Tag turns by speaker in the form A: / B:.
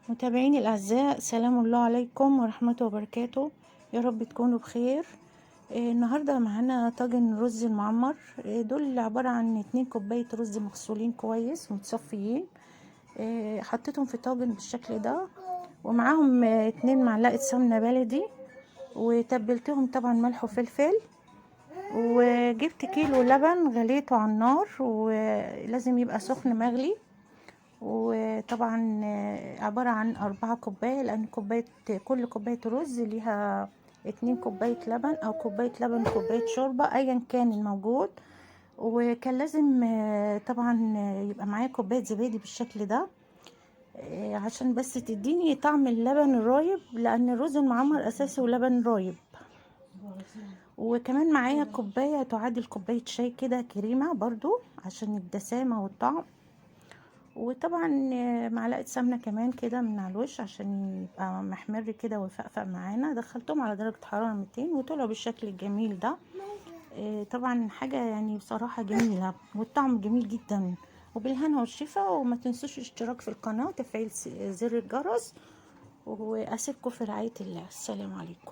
A: متابعيني الأعزاء، سلام الله عليكم ورحمته وبركاته. يا رب تكونوا بخير. النهاردة معانا طاجن رز المعمر. دول عبارة عن 2 كوباية رز مغسولين كويس ومتصفيين. حطيتهم في طاجن بالشكل ده، ومعاهم 2 معلقة سمنة بلدي، وتبلتهم طبعا ملح وفلفل. وجبت كيلو لبن غليته على النار، ولازم يبقى سخن مغلي. وطبعا عبارة عن 4 كوباية، لأن كل كوباية رز ليها 2 كوباية لبن، أو كوباية لبن كوباية شوربة أيا كان الموجود. وكان لازم طبعا يبقى معايا كوباية زبادي بالشكل ده، عشان بس تديني طعم اللبن الرايب، لأن الرز المعمر أساسه لبن رايب. وكمان معايا كوباية تعادل كوباية شاي كده كريمة برضو عشان الدسامة والطعم. وطبعا معلقة سمنة كمان كده من على الوش عشان يبقى محمر كده ويفقفق معانا. دخلتهم على درجة حرارة 200 وطلعوا بالشكل الجميل ده. طبعا حاجة بصراحة جميلة، والطعم جميل جدا. وبالهنا والشفا. وما تنسوش الاشتراك في القناة وتفعيل زر الجرس، وأسيبكم في رعاية الله. السلام عليكم.